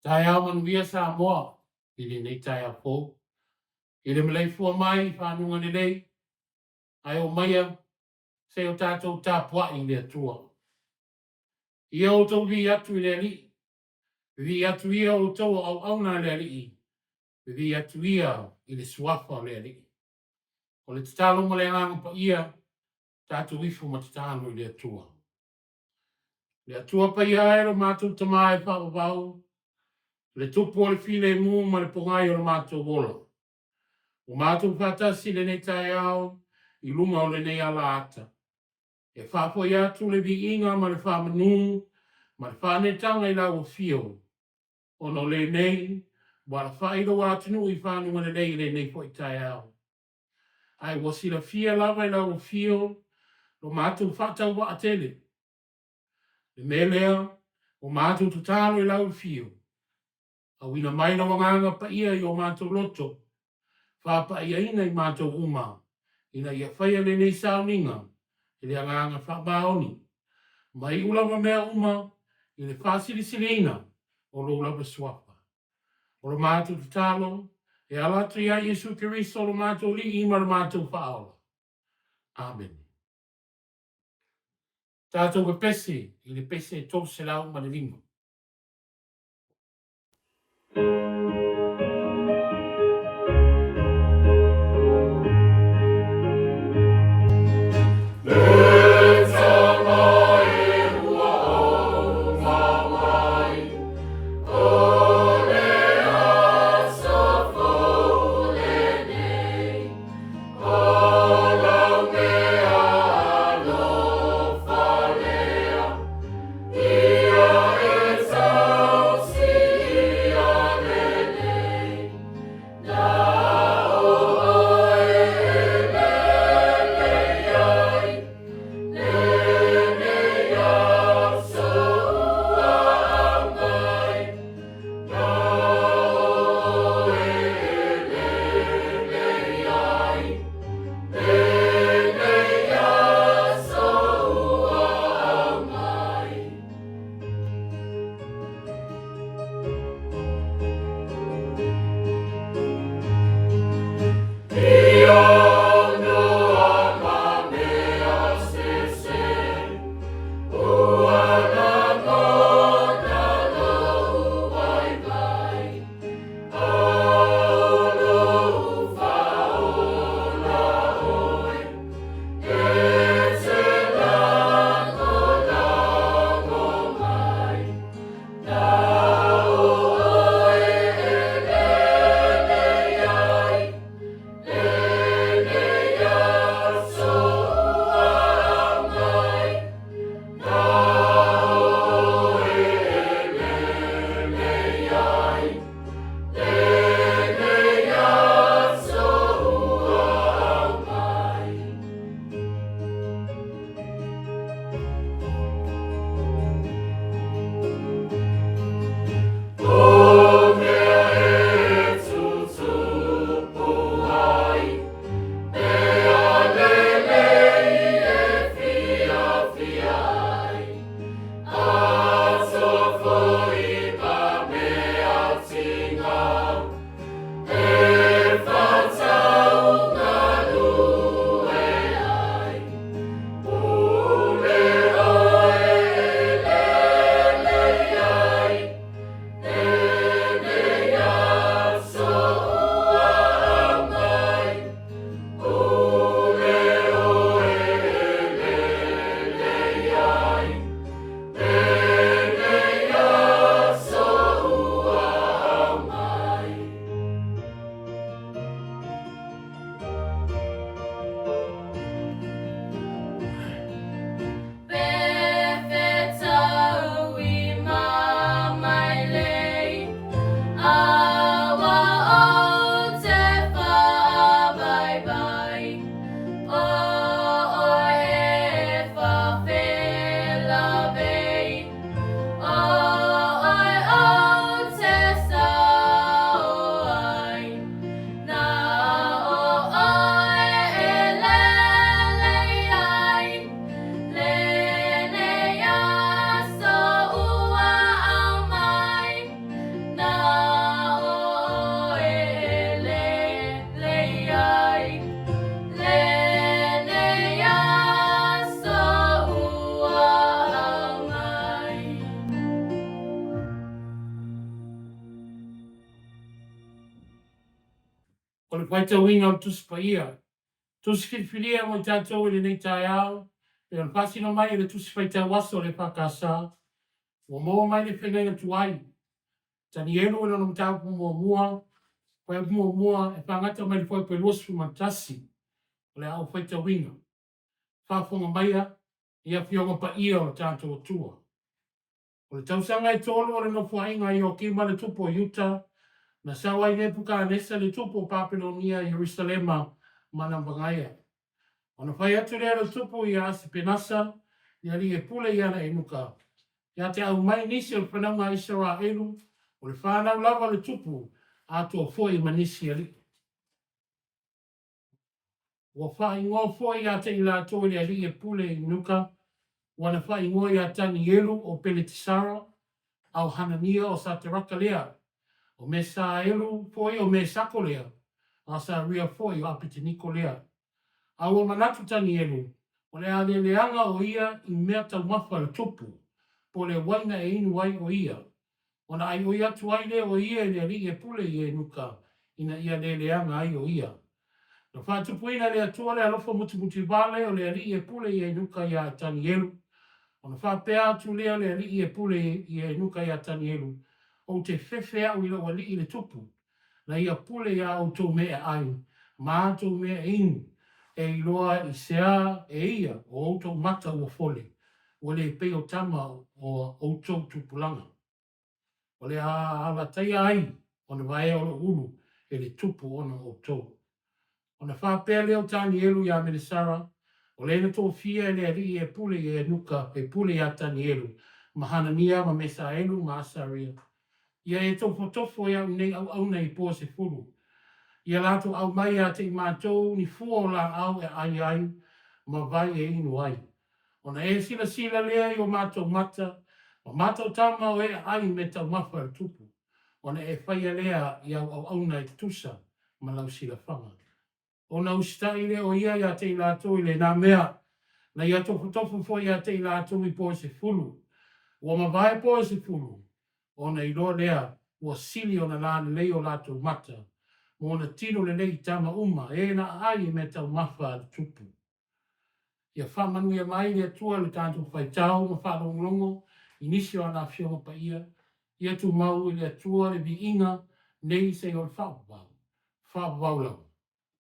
Taeao manuia Samoa i lenei taeao fou. I le maleifua mai i faguga lelei, ae omaia se i o tatou tapuai i le Atua. Ia outou vivii atu i le Alii, vivii atu ia outou o auauna a le Alii, vivii atu ia i le Suafa o le Alii. O le tatalo ma le Agaga Paia, tatou ifo ma tatalo i le Atua. Le Atua Paia e lo matou Tama e faavavau, le Tupu o le filemu ma le pogai o le matou ola. Ua matou faatasi i lenei taeao i luga o lenei alaata, e faafoi atu le viiga ma le faamanu ma le faaneetaga i lau afio, ona o lenei ua alafai lou atunuu i faguga lelei i lenei foi taeao. Ae ua silafia lava e lau afio lo matou faatauvaa tele. Le mea lea, ua matou tatalo i lau afio, auina mai lau Agaga Paia i o matou loto, faapaiaina i matou uma, ina ia faia lenei sauniga i le agaga faamaoni, ma iu lava mea uma i le faasilisiliina o lou lava suafa. O lo matou tatalo e ala atu ia Iesu Keriso lo matou Alii ma lo matou Faaola. Amene. Tatou pepese i le pese 305. O le faitauina o le Tusi Paia, Tusi filifilia mo i tatou i lenei taeao, pei ona faasino mai e le Tusi Faitau Aso a le EFKS, ua maua mai le Feagaiga Tuai, Tanielu i lona mataupu muamua, fuaiupu muamua e faagata mai le fuaiupu e 21, o le a ou faitauina. Faafofoga maia i Afioga Paia o lo tatou Atua. O le tausaga e tolu o le nofoaiga a Ioakima le tupu o Iuta, na sau ai Nepukanesa le tupu o Papelonia i Ierusalema ma ana magaia. Ona fai atu lea o le tupu ia Asepenasa, le alii e pule i ana enuka, ia te aumai nisi o le fanauga a Isaraelu, o le fanau lava a le tupu, atoa foi ma nisi alii. Ua faaigoa foi ia te i latou e le alii e pule i eunuka, ua na faaigoa ia Tanielu o Peletesara, a o Hanania o Sateraka lea, o Mesaelu foi o Mesako lea, o Asaria foi o Apeteniko lea. A ua manatu Tanielu, o le a le leaga o ia i mea taumafa a le tupu, po o le uaina e inu ai o ia, ona aioi atu ai lea o ia i le alii e pule i eunuka, ina ia le leaga ai o ia. Na faatupuina e le Atua le alofa mutimutivale o le alii e pule i eunuka ia Tanielu, ona faapea atu lea o le alii e pule i eunuka ia Tanielu, Ou te fefe au i lou alii le tupu, na ia pule iā outou mea e ai ma a outou mea e inu, e iloa i sea e ia o outou mata ua fole, ua le pei o tama o outou tupulaga. O le a alataia ai ona vaea o lou ulu e le tupu ona o outou. Ona faapea lea o Tanielu iā Melesara, o le na tofia e le alii e pule i eunuka e pule iā Tanielu, ma Hanania ma Mesaelu ma Asaria. Ia e tofotofo e au nei auauna i po e sefulu. Ia latou aumai ia te i matou ni fua o laau e ai ai ma vai e inu ai. Ona e silasila lea i o matou mata, ma matou tama o e aai i meataumafa a le tupu, ona e faia lea i au auauna e tutusa ma lau silafaga. Ona usitai lea o ia ia te i latou i lena mea, na ia tofotofo foi ia te i latou i po e sefulu. Ua mavae po e sefulu, ona iloa lea ua sili ona lalelei o latou mata, ma ona tino lelei i tama uma e na aai i meataumafa a le tupu. Ia faamanuia mai le Atua i lo tatou faitau ma faalogologo i nisi o ana Afioga Paia, ia tumau i le Atua le viiga nei seia o le faavavau, faavavau lava.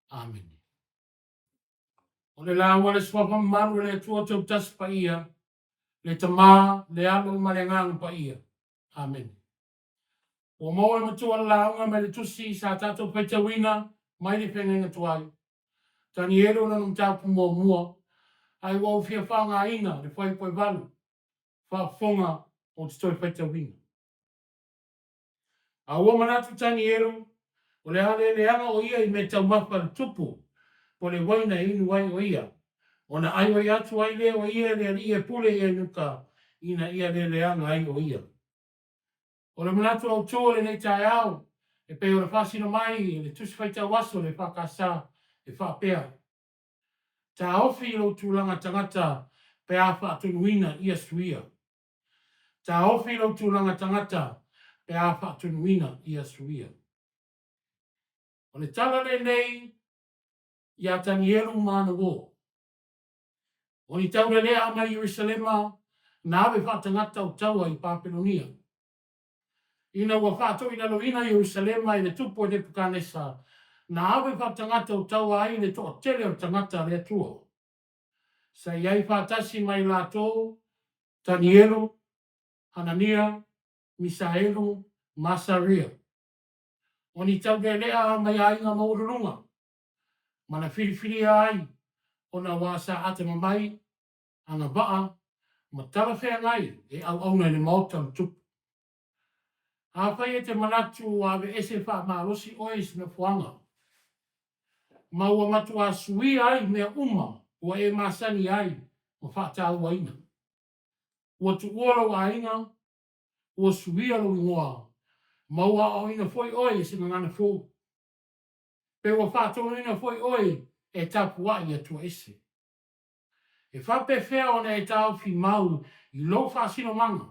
Amene. O le lauga a le Suafa Mamalu o le Atua Toutasi Paia, le Tama, le Alo ma le Agaga Paia. Amene. Ua maua e matua le lauga mai le tusi sa tatou faitauina mai le Feagaiga Tuai, Tanielu lona mataupu muamua, ae ua ou fia faaaogaina le fuaiupu e valu, faafofoga ou te toe faitauina. A ua manatu Tanielu, o le a le leaga o ia i meataumafa a le tupu, po o le uaina e inu ai o ia, ona aioi atu ai lea o ia i le alii e pule i eunuka, ina ia le leaga ai o ia. O le manatu autu o lenei taeao, e pei ona faasino mai e le Tusi Faitau Aso a le EFKS e faapea, Taofi i lou tulaga tagata pe a faatonuina ia suia. Taofi i lou tulaga tagata pe a faatonuina ia suia. O le tala lenei ia Tanielu ma ana uo. O ni taulelea mai Ierusalema na ave faatagata o taua i Papelonia. Ina ua faatoilaloina Ierusalema e le tupu e Nepukanesa, na ave faatagata o taua ai le toatele o tagata a le Atua. Sa i ai faatasi ma i latou Tanielu, Hanania, Misaelu ma Asaria. O ni taulelea mai aiga maualuluga ma na filifilia ai ona ua sa atamamai, agavaa ma talafeagai e auauna i le maota o le tupu. Afai e te manatu ua aveese faamalosi oe i se nofoaga, ma ua matuā suia ai mea uma ua e masani ai ma faatauaina, ua tuua lou aiga, ua suia lou igoa, ma ua aoaoina foi oe i se gagana fou, pe ua faatonuina foi oe e tapuai i Atua ese. E faapefea ona e taofi mau i lou faasinomaga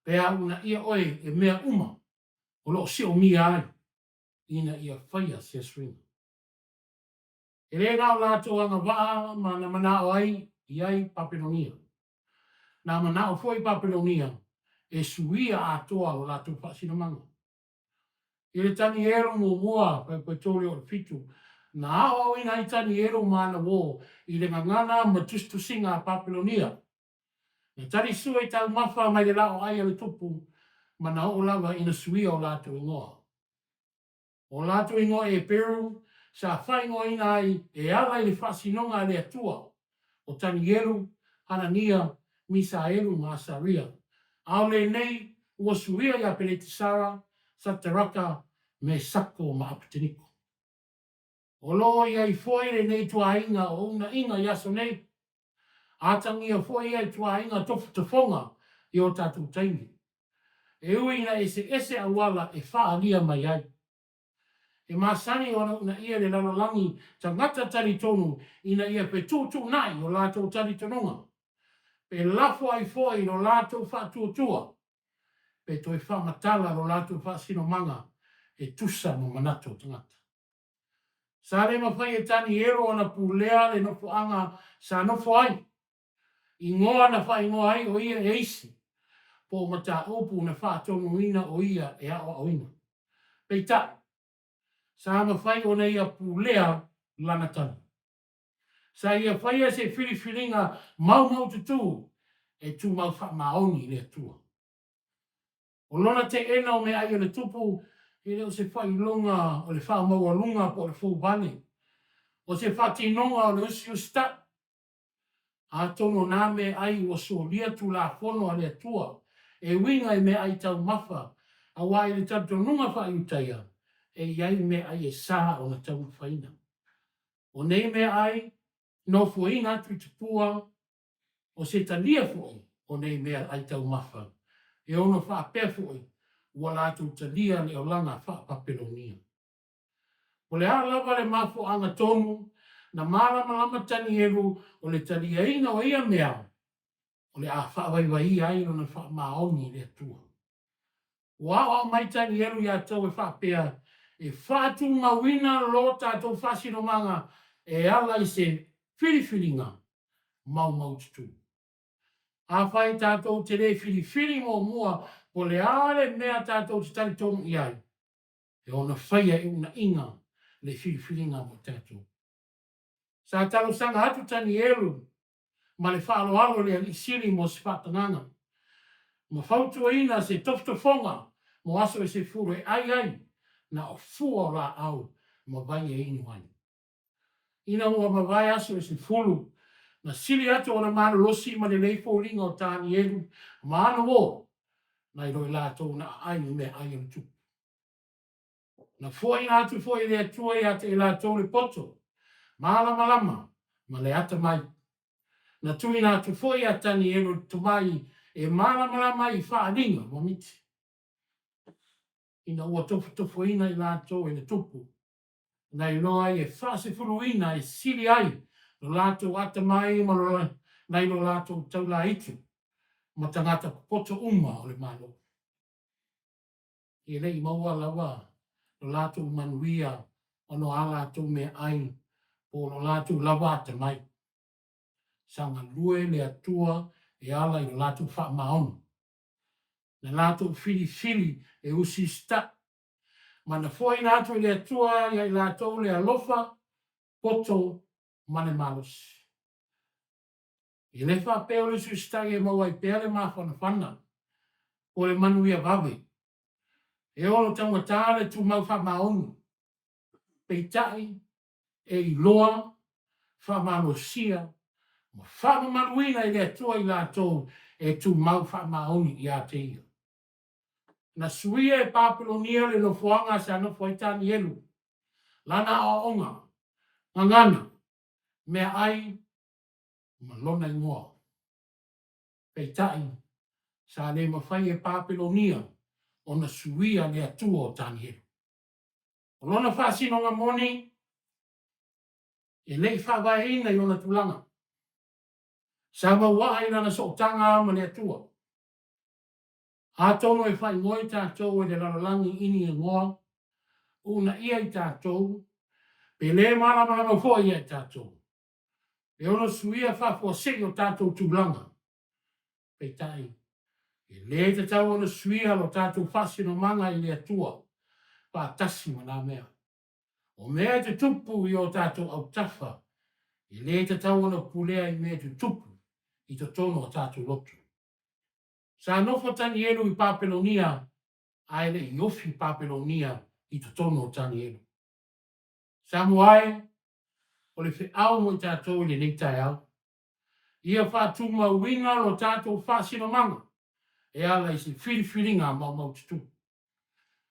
pe a uunaia oe e mea uma o lo o siomia ai ina ia faia se suiga? E le na o latou agavaa ma na manao ai i ai Papelonia. Na manao foi Papelonia e suia atoa lo latou faasinomaga. I le Tanielu muamua, fuaiupu 3 e oo i le 7, na aoaoina ai Tanielu ma ana uo i le gagana ma tusitusiga a Papelonia. Na talisua i taumafa mai le laoai a le tupu ma na oo lava ina suia o latou igoa. O latou igoa Eperu sa faaigoaina ai e ala i le faasinoga a le Atua, o Tanielu, Hanania, Misaelu ma Asaria, a o lenei ua suia ia Peletasara, Sataraka, Mesako ma Apeteniko. O lo o i ai foi lenei ituaiga o uunaina i aso nei. Atagia foi ia ituaiga tofotofoga i o tatou taimi. E ui ina eseese auala e faaalia mai ai. E masani ona uunaia le lalolagi tagata talitonu ina ia fetuutuunai o latou talitonuga, pe lafo ai foi lo latou faatuatua, pe toe faamatala lo latou faasinomaga e tusa ma manatu o tagata. Sa le mafai e Tanielu ona pulea le nofoaga sa nofo ai, igoa na faaigoa ai o ia e isi, po o mataupu na faatonuina o ia e aoaoina. Peitai, sa mafai ona ia pulea lana tali. Sa ia faia se filifiliga maumaututu e tumau faamaoni i le Atua. O lona teena o meaai a le tupu e le o se faailoga o le faamaualuga po o le fouvale, o se faatinoga o le usiusitai. Atonu o na meaai ua solia Tulafono a le Atua e uiga i meaai taumafa, aua i le talitonuga faa-Iutaia, e i ai meaai e sa ona taumafaina. O nei meaai, nofoina atu i tupua, o se talia foi o nei meaai taumafa, e ono faapea foi ua latou talia le olaga faa-Papelonia. O le a lava le mafuaaga tonu, na malamalama Tanielu o le taliaina o ia mea, o le a faavaivaia ai lona faamaoni i le Atua. Ua aoao mai Tanielu ia tou e faapea, e faatumauina lo tatou faasinomaga e ala i se filifiliga maumaututu. Afai tatou te le filifili muamua po o le a le mea tatou te talitonu i ai, e ono faia e uunaina le filifiliga mo tatou. Sa talosaga atu Tanielu ma le faaaloalo i le Alii Sili mo se faatagaga, ma fautuaina se tofotofoga mo aso e sefulu e ai ai na o fua o laau ma vai e inu ai. Ina ua mavae aso e sefulu, na sili atu ona malolosi ma lelei foliga o Tanielu ma ana uo, nai lo i latou na aai i meaai a le tupu. Na foaiina atu foi e le Atua ia te i latou le poto malamalama ma le atamai. Na tuuina atu foi ia Tanielu le tomai e malamalama ai i faaaliga ma miti. Ina ua tofotofoina i latou e le tupu, na iloa ai e faasefuluina e sili ai lo latou atamai ma lo nai lo latou taulaitu ma tagata popoto uma o le Malo. E le i maua lava lo latou manuia ona o a latou meaai po o lo latou lava atamai. Sa galue le Atua e ala i lo latou faamaoni. Na latou filifili e usiusitai ma na foaiina atu e le Atua ia i latou le alofa, poto ma le malosi. E le faapea o le usiusitai e maua ai pea le mafanafana po o le manuia vave. E ono taugata le tumau faamaoni, peitai e iloa, faamalosia ma faamamaluina e le Atua i latou e tumau faamaoni ia te Ia. Na suia e Papelonia le nofoaga sa nofo ai Tanielu, lana aoaoga, gagana, meaai ma lona igoa. Peitai, sa le mafai e Papelonia ona suia le Atua o Tanielu. O lona faasinoga moni, e le i faavaeina i ona tulaga. Sa mauaa i lana sootaga ma le Atua. Atonu e faaigoa i tatou e le lalolagi i ni igoa, uunaia i tatou. Pe le malamalama foi ia i tatou, e ono suia faafuasei o tatou tulaga. Peitai, e le tatau ona suia lo tatou faasinomaga i le Atua faatasi ma na mea. O mea e tutupu i o tatou autafa, e le tatau ona pulea i mea e tutupu i totonu o tatou loto. Sa nofo Tanielu i Papelonia ae le i ofi Papelonia i totonu o Tanielu. Samoa e, o le feau mo i tatou i lenei taeao, ia faatumauina lo tatou faasinomaga e ala i se filifiliga maumaututu.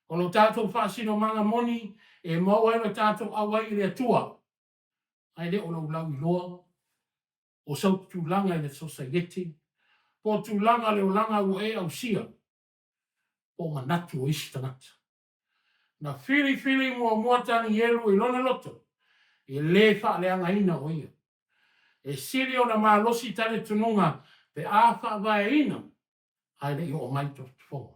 O lo tatou faasinomaga moni e maua ai lo tatou auai i le Atua, ae le o lou lauiloa, o sou tulaga i le sosaiete, po o tulaga o le olaga ua e ausia, po o manatu o isi tagata. Na filifili muamua Tanielu i lona loto, e le faaleagaina o ia. E sili ona malosi talitonuga pe a faavaeina ae le i oo mai tofotofoga.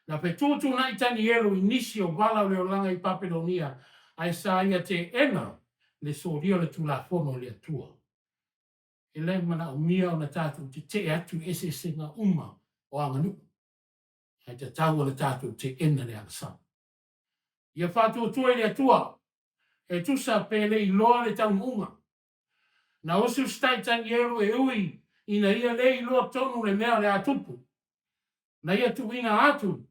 Na fetuutuunai Tanielu i nisi o vala o le olaga i Papelonia, ae sa ia teena le solia o le Tulafono a le Atua. E le manaomia ona tatou tetee atu i eseesega uma o aganuu, ae tatau ona tatou teena le agasala. Ia faatuatua i le Atua, e tusa pe le iloa le taunuuga. Na usiusitai Tanielu e ui ina ia le iloa tonu le mea o le a tupu. Na ia tuuina atu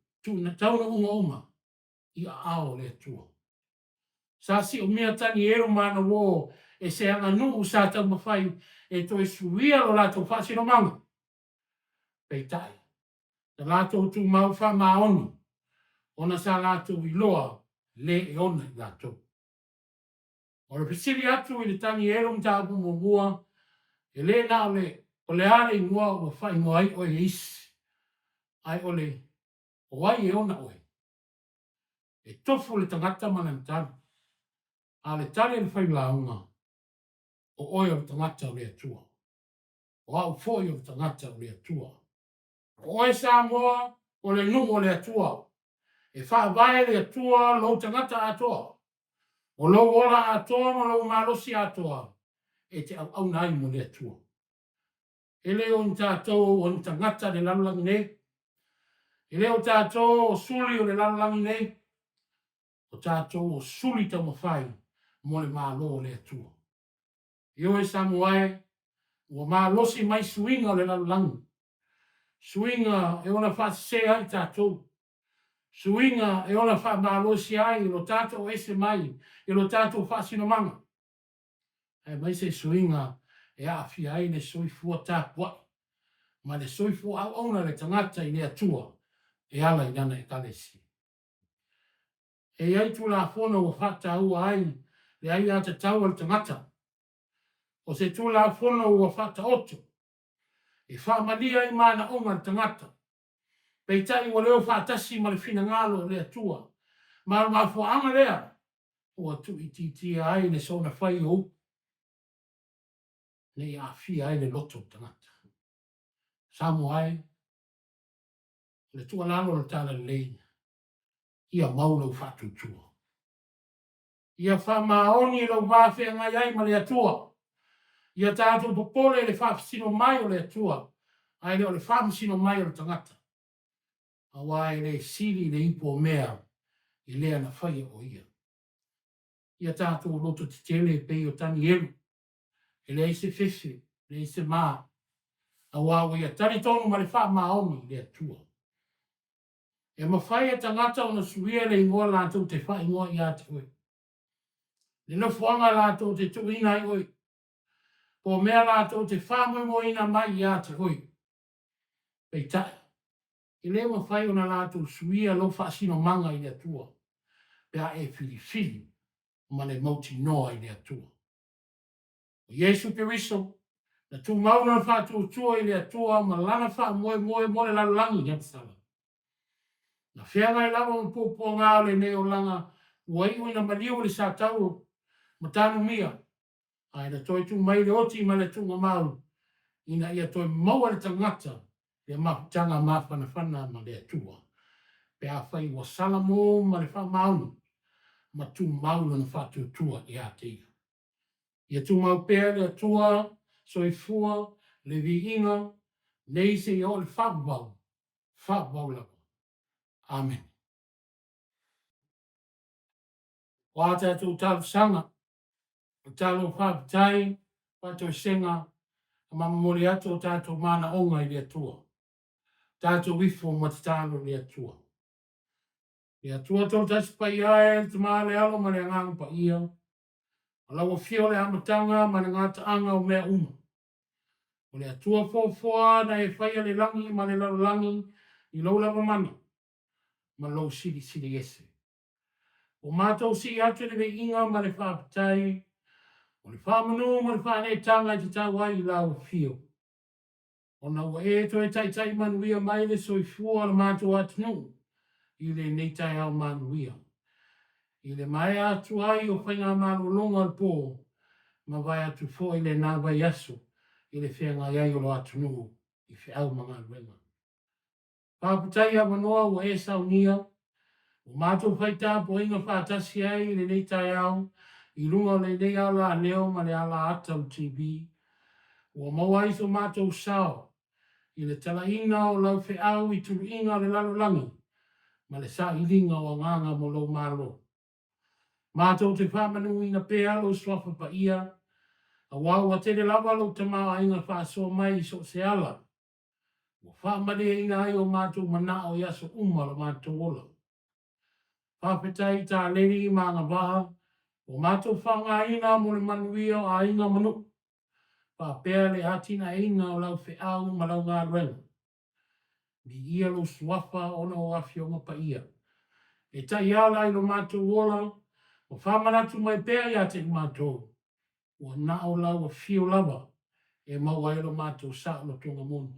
taunuuga uma i aao o le Atua. Sa siomia Tanielu ma ana uo e se aganuu sa taumafai e toe suia lo latou faasinomaga. Peitai, na latou tumau faamaoni ona sa latou iloa le e ona i latou. O le fesili atu i le Tanielu mataupu muamua, e le na o le o le a le igoa ua faaigoa ai oe e isi, ae o le o ai e ona oe? E tofu le tagata ma lana tali, a o le tali a le failauga, o oe o le tagata o le Atua. O au foi o le tagata o le Atua. O oe Samoa o le nuu o le Atua. E faavae le Atua lou tagata atoa. O lou ola atoa ma lou malosi atoa e te auauna ai mo le Atua. E le o ni tatou o ni tagata o le lalolagi nei. E le o tatou o suli o le lalolagi nei. O tatou o suli taumafai mo le Malo o le Atua. Ioe Samoa e, ua malosi mai suiga o le lalolagi, suiga e ona faasese ai tatou, suiga e ona faamalosia ai lo tatou ese mai i lo tatou faasinomaga, aemaise suiga e aafia ai le soifua tapuai ma le soifua auauna o le tagata i le Atua e ala i Lana Ekalesia. E i ai Tulafono ua faataua ai le aiatatau a le tagata. O se Tulafono ua faataoto e faamalie ai manaoga o le tagata, peitai ua le o faatasi ma le finagalo o le Atua, ma o le mafuaaga lea ua tuuitiitia ai le soona fai o upu ne i aafia ai le loto o le tagata. Samoa e, o le tuualalo o le Talalelei, ia mau lou faatuatua. Ia faamaoni lou va feagai ai ma le Atua. Ia tatou popole i le faafesino mai o le Atua, ae le o le faamasino mai o le tagata, aua e le sili le ipu o mea i lea na faia o ia. Ia tatou loto tetele e pei o Tanielu, e leai se fefe, leai se ma, aua ua ia talitonu ma le faamaoni i le Atua. E mafai e tagata ona suia le igoa latou te faaigoa ia te oe, le nofoaga latou te tuuina ai oe, po o mea latou te faamoemoeina mai ia te oe. Peitai, e le mafai ona latou suia lou faasinomaga i le Atua pe a e filifili ma le mautinoa i le Atua. O Iesu Keriso, na tumau lona faatuatua i le Atua ma lana faamoemoe mo le lalolagi agasala. Na feagai lava ma puapuaga o lenei olaga ua iu ina maliu i le sa tau ma tanumia, ae na toe tu mai i le oti ma le tuugamau ina ia toe maua e le tagata le mafutaga mafanafana ma le Atua, pe afai ua salamo ma le faamaoni. ma tumau lona faatuatua ia te ia. Ia tumau pea le Atua soifua le viiga nei seia oo i le faavavau, faavavau lava. Amene. O a tatou talosaga, o talo faafetai, faatoesega, ma momoli atu o tatou manaoga i le Atua. Tatou ifo ma tatalo i le Atua. Le Atua Toatasi Paia e, le Tama, le Alo ma le Agaga Paia, o lau afio le amataga ma le gataaga o mea uma. O le Atua foafoa na e faia le lagi ma le lalolagi i lou lava mana ma lou silisili ese. Ua matou sii atu i le viiga ma le faafetai, o le faamanu ma le faaneetaga e tatau ai i lau afio. Ona ua e toe taitai manuia mai le soifua o le matou atunuu i lenei taeao manuia. I le maea atu ai o faigamalologa o le po, mavae atu foi lena vaiaso i le feagai ai o lo atunuu i feau ma galuega. Faafetai i avanoa ua e saunia, ua matou fai tapuaiga faatasi ai i lenei taeao i luga o lenei alaleo ma le alaata o le TV, ua maua ai so matou sao i le talaina o lau feau i tuluiga o le lalolagi ma le sailiga o agaga mo lou Malo. Matou te faamanuina pea lou Suafa Paia, aua ua tele lava lou tamaoaiga faasoa mai i so o se ala, ua faamalieina ai o matou manao i aso uma o lo matou ola. Faafetai i taleni ma agavaa ua matou faaaogaina mo le manuia o aiga ma nuu, faapea le atinaeina o lau feau ma lau galuega. Viia lou Suafa ona o Afioga Paia e taiala i lo matou ola ma faamanatu mai pea ia te i matou, ua na o lau afio lava e maua ai lo matou saolotoga moni.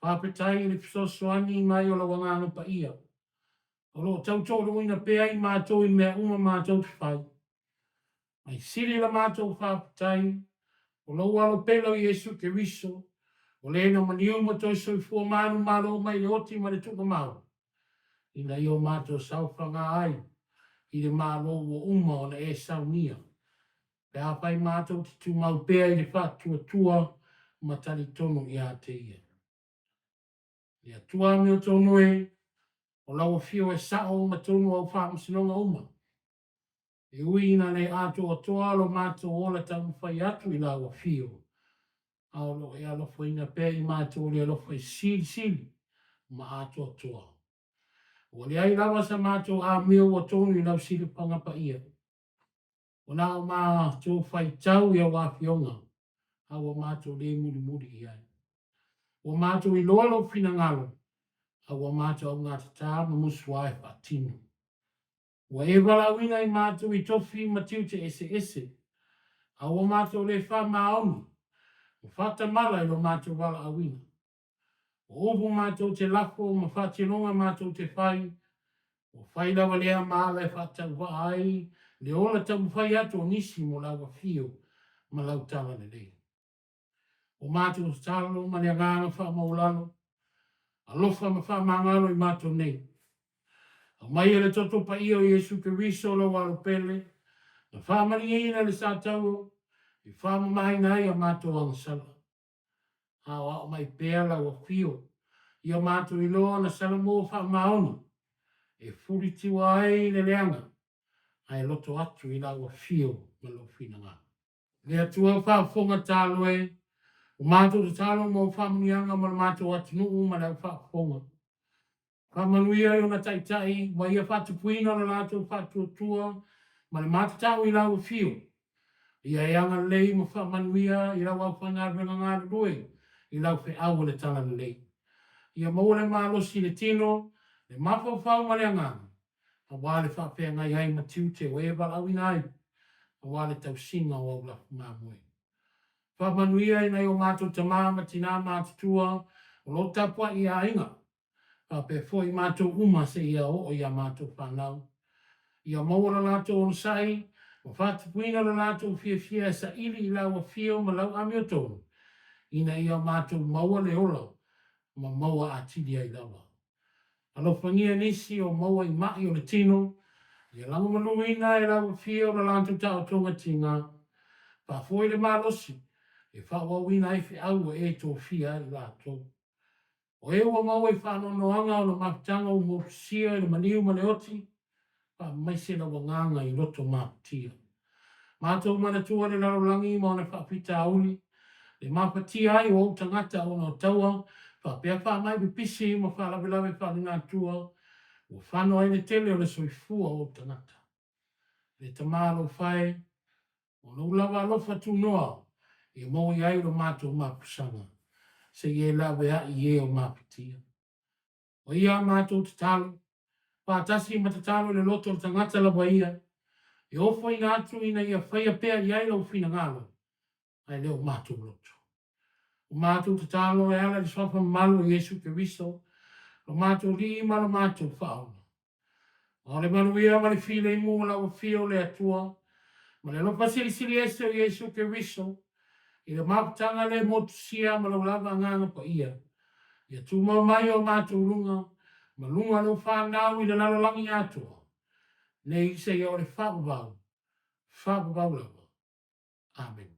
Faafetai i le fesoasoani mai o lau Agaga Paia, o lo o tautoaluaina pea i matou i mea uma matou te fai. Ae sili la matou faafetai, o lou Alo pele o Iesu Keriso, o le na maliu ma toe soifua manumalo mai le oti ma le tuugamau, ina ia o matou saofaga ai i le Malo ua uma ona e saunia, pe afai matou te tumau pea i le faatuatua ma talitonu ia te Ia. Le Atua amiotonu e, o lau afio e sao ma tonu au faamasinoga uma. E ui ina le atoatoa lo matou ola taumafai atu i lau afio, a o lo o e alofaina pea i matou i le alofa e silisili ma atoatoa. Ua leai lava sa matou amio ua tonu i lau silafaga paia. Ua na o matou faitau i au afioga, a ua matou le mulimuli i ai. Ua matou iloa lou finagalo, a ua matou augatata ma musua e faatino. Ua e valaauina i matou i tofi ma tiute eseese, a ua matou le faamaoni ma faatamala i lo matou valaauina. O upu matou te lafo ma faatinoga matou te fai, ua fai lava lea ma ala e faatauvaa ai le ola taumafai atu o nisi mo lau afio ma lau talalelei. O matou tatalo ma le agaga faamaualalo, alofa ma faamagalo i matou nei. Aumaia le toto paia o Iesu Keriso lou Alo pele, na faamalieina le satauro i faamamaina ai a matou agasala. Aoao mai pea lau afio ia matou iloa ona Salamo faamaoni e fulitiua ai le leaga ae loto atu i lau afio ma lou finagalo. Le Atua faafofoga talo e, ua matou tatalo mo au faamanuiaga mo le matou atunuu ma le au faafofoga. Faamanuia i ona taitai ua ia faatupuina lo latou faatuatua ma le matatau i lau afio. Ia e agalelei ma faamanuia i lau aufaigaluega galulue i lau feau o le talalelei. Ia maua le malosi i le tino, le mafaufau ma le agaga, aua le faafeagai ai ma tiute ua e valaauina ai, aua le tausiga o au lafu mamoe. Faamanuia i nai o matou tama ma tina matutua o lo o tapuai i aiga, faapea foi matou uma seia oo i a matou fanau. Ia maua lo latou onosai ma faatupuina lo latou fiafia e saili i lau afio ma lau amiotonu, ina ia matou maua le ola ma maua atili ai lava. Alofagia nisi o maua i ma'i o le tino, Ia lagomaluina e lau Afio lo latou taotoga tiga, faafoi le malosi e faaauauina ai feau ua e tofia ai i latou. O e ua maua i faanoanoaga ona o mafutaga ua motusia i le maliu ma le oti, faamaise lau agaga i loto mafatia. Matou manatua le lalolagi ma ona faafitauli, le mafatia ai o ou tagata ona o taua faapea faamai pipisi ma faalavelave faalenatura ua fano ai le tele o le soifua o ou tagata. Le Tama alofa e, o lou lava alofa tunoa e maua i ai lo matou mapusaga, se i e laveai i e o mafatia. O ia a matou tatalo, faatasi ma tatalo i le loto o le tagata lava ia, e ofoina atu ina ia faia pea i ai lou finagalo, ae le o matou loto. O matou tatalo e ala i le Suafa mamalu o Iesu Keriso, lo matou Alii ma lo matou Faaola. A o le manuia ma le filemu o lau Afio le Atua, ma le alofa silisili ese o Iesu Keriso, i le mafutaga le motusia ma lau lava Agaga Paia, ia tumau mai o matou luga ma luga o lau fanau i le lalolagi atoa, nei seia oo i le faavavau, faavavau lava. Amene.